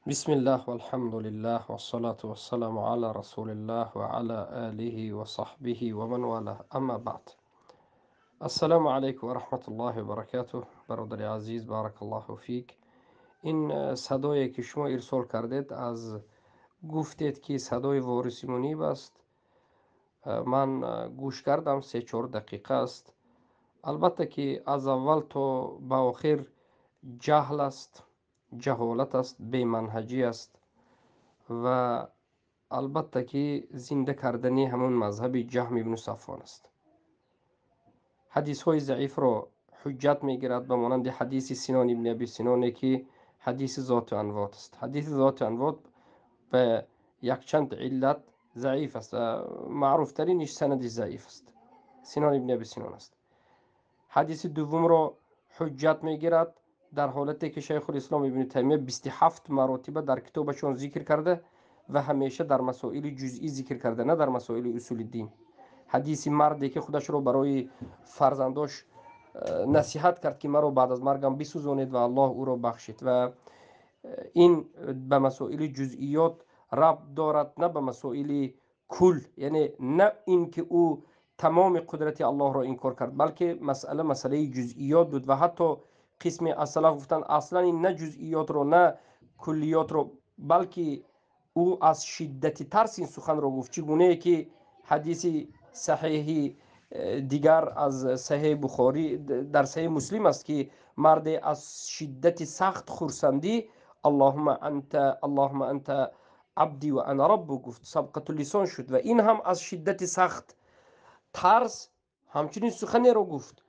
Бисмиллах, валхамдулиллах, вассалату вассаламу ала расулиллах ва ала алихи ва сахбихи ва ман валах, амма баъд. Ассаламу алайкум ва раҳматуллоҳи ва баракатуҳ. Бародари азиз, баракаллоҳу фик. Ин садое ки шумо ирсол кардед, аз гуфтед ки садои Вориси Муниб аст. Ман гӯш кардам, 3-4 дақиқа аст. Албатта ки аз аввал то ба охир ҷаҳл аст, ҷаҳолат аст, беманҳаҷӣ аст ва албатта ки зинда кардани ҳамон мазҳаби Ҷаҳм ибну Сафвон аст. Ҳадисҳои заифро ҳуҷҷат мегирад, ба монанди ҳадиси Синон ибни Аби Синоне ки ҳадиси зоту анвот аст. Ҳадиси зоту анвот ба якчанд иллат заиф аст ва маъруфтариниш санади заиф аст. Синон ибни Аби Синон аст. Ҳадиси дуввумро ҳуҷҷат мегирад дар ҳолате ки Шайхулислом ибни Таймия 27 маротиба дар китобашон зикр карда ва ҳамеша дар масоили ҷузъӣ зикр карда, на дар масоили усули дин. Ҳадиси марде ки худашро барои фарзандош насиҳат кард ки маро баъд аз маргам бисӯзонед ва Аллоҳ ӯро бахшид. Ва ин ба масоили ҷузъиёт рабт дорад, на ба масоили кул, яъне на ин ки ӯ тамоми қудрати Аллоҳро инкор кард, балки масъала масъалаи ҷузъиёт буд. Ва ҳатто қисме аз салаф гуфтанд аслан ин на ҷузъиётро, на куллиётро, балки ӯ аз шиддати тарс ин суханро гуфт. Чӣ гунае ки ҳадиси саҳеҳи дигар аз саҳеҳи Бухорӣ дар саҳеҳи Муслим аст ки марде аз шиддати сахт хурсандӣ Аллоҳумма анта, Аллоҳумма анта абди ва ана раббу гуфт, сабқату лисон шуд. Ва ин ҳам аз шиддати сахт тарс ҳамчунин суханеро гуфт.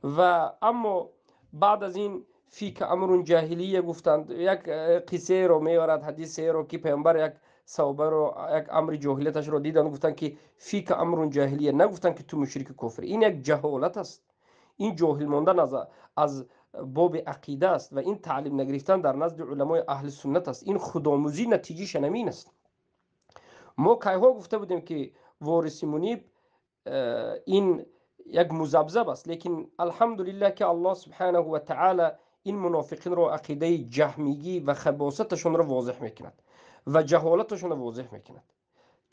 Ва аммо баъд аз ин фика амрун ҷаҳилия гуфтанд. Як қиссаеро меорад, ҳадисеро ки паёмбар як саҳобаро як амри ҷоҳилияташро диданд, гуфтанд ки фика амрун ҷаҳилия, нагуфтанд ки ту мушрики кофир. Ин як ҷаҳолат аст, ин ҷоҳил мондан аз боби ақида аст ва ин таълим нагирифтан дар назди уламои аҳли суннат аст. Ин худомӯзӣ натиҷаша намин аст. Мо кайҳо гуфта будем ки Вориси Муниб ин як музабзаб аст, лекин алҳамдулиллаҳ ки Аллоҳ субҳанаҳу ва таъала ин мунофиқинро ақидаи ҷаҳмигӣ ва хабосаташонро возеҳ мекунад ва ҷаҳолаташонро возеҳ мекунад.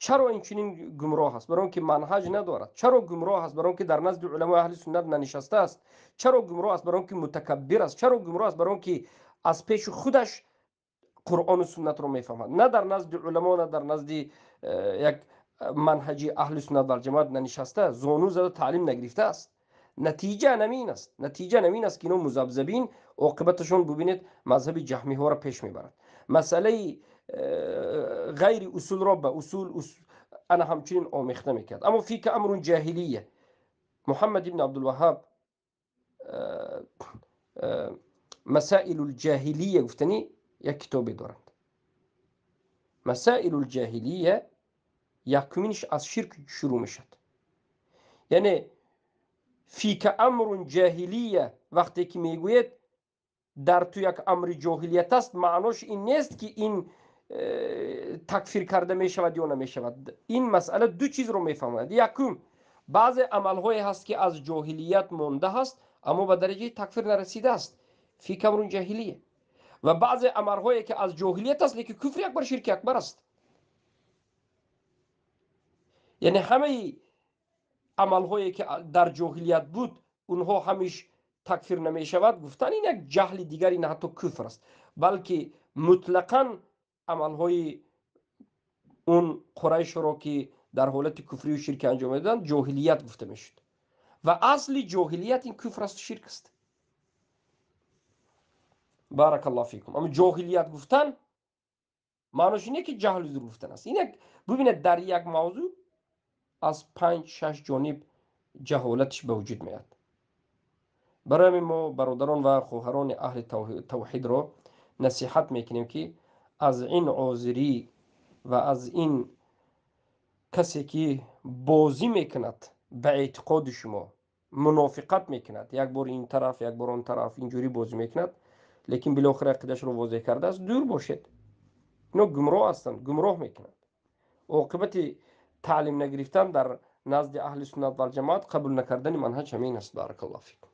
Чаро ин чунин гумроҳ аст? Барои он ки манҳаҷ надорад. Чаро гумроҳ аст? Барои он ки дар назди уламои аҳли суннат нанишаста аст. Чаро гумроҳ аст? Барои он ки мутакаббир аст. Чаро гумроҳ аст? Барои он ки аз пеши худаш Қуръону суннатро мефаҳмад, на дар назди уламо, на дар назди як манҳаҷи аҳли суннат валҷамоат нанишаста, зону зада таълим нагирифтааст. Натиҷа намин аст. Натиҷа намин аст ки ино музабзабин, оқибаташон бубинед мазҳаби ҷаҳмиҳоро пеш мебарад. Масъалаи ғайри усулро ба усул ана ҳамчунин омехта мекард. Аммо фика амрун ҷаҳилия, Муҳаммад ибн Абдулваҳҳаб масаилу лҷаҳилия гуфтанӣ як китобе доранд. Масаилу лҷаҳилия якуминш аз ширк шурӯъ мешавад. Яъне фика амрун ҷаҳилия вақте ки мегӯед дар ту як амри ҷоҳилият аст, маънош ин нест ки ин такфир карда мешавад ё намешавад. Ин масъала ду чизро мефаҳмад. Якум, баъзе амалҳое ҳаст ки аз ҷоҳилият монда ҳаст, аммо ба дараҷаи такфир нарасидааст. Фика амрун ҷаҳилия. Ва баъзе амалҳое ки аз ҷоҳилият аст, лекин куфри акбар, ширки акбар аст. Яъне ҳамаи амалҳое ки дар ҷоҳилият буд, онҳо ҳамиш такфир намешавад. Гуфтан ин як ҷаҳли дигари на ҳатто куфр аст, балки мутлақан амалҳои он қурайшро ки дар ҳолати куфрию ширки анҷом медоданд, ҷоҳилият гуфта мешуд. Ва асли ҷоҳилият ин куфр асту ширк аст. Баракаллоҳу фикум. Аммо ҷоҳилият гуфтан маънош ине ки ҷаҳлу зур гуфтан аст. Ин як бубинед, дар як мавзӯъ аз 5-6 ҷониб ҷаҳолатиш ба вуҷуд меояд. Барои ҳамин мо бародарон ва хоҳарони аҳли тавҳидро насиҳат мекунем ки аз ин озирӣ ва аз ин касе ки бозӣ мекунад ба эътиқоди шумо, мунофиқат мекунад, як бор ин тараф, як бор он тараф инҷурӣ бозӣ мекунад, лекин билохира ақидашро возеҳ кардааст, дур бошед. Ино гумроҳ ҳастанд, гумроҳ мекунанд. Оқибати таълим нагирифтан дар назди аҳли суннат валҷамоат қабул накардани манҳаҷ ҳамин аст. Баракаллоҳу фикум.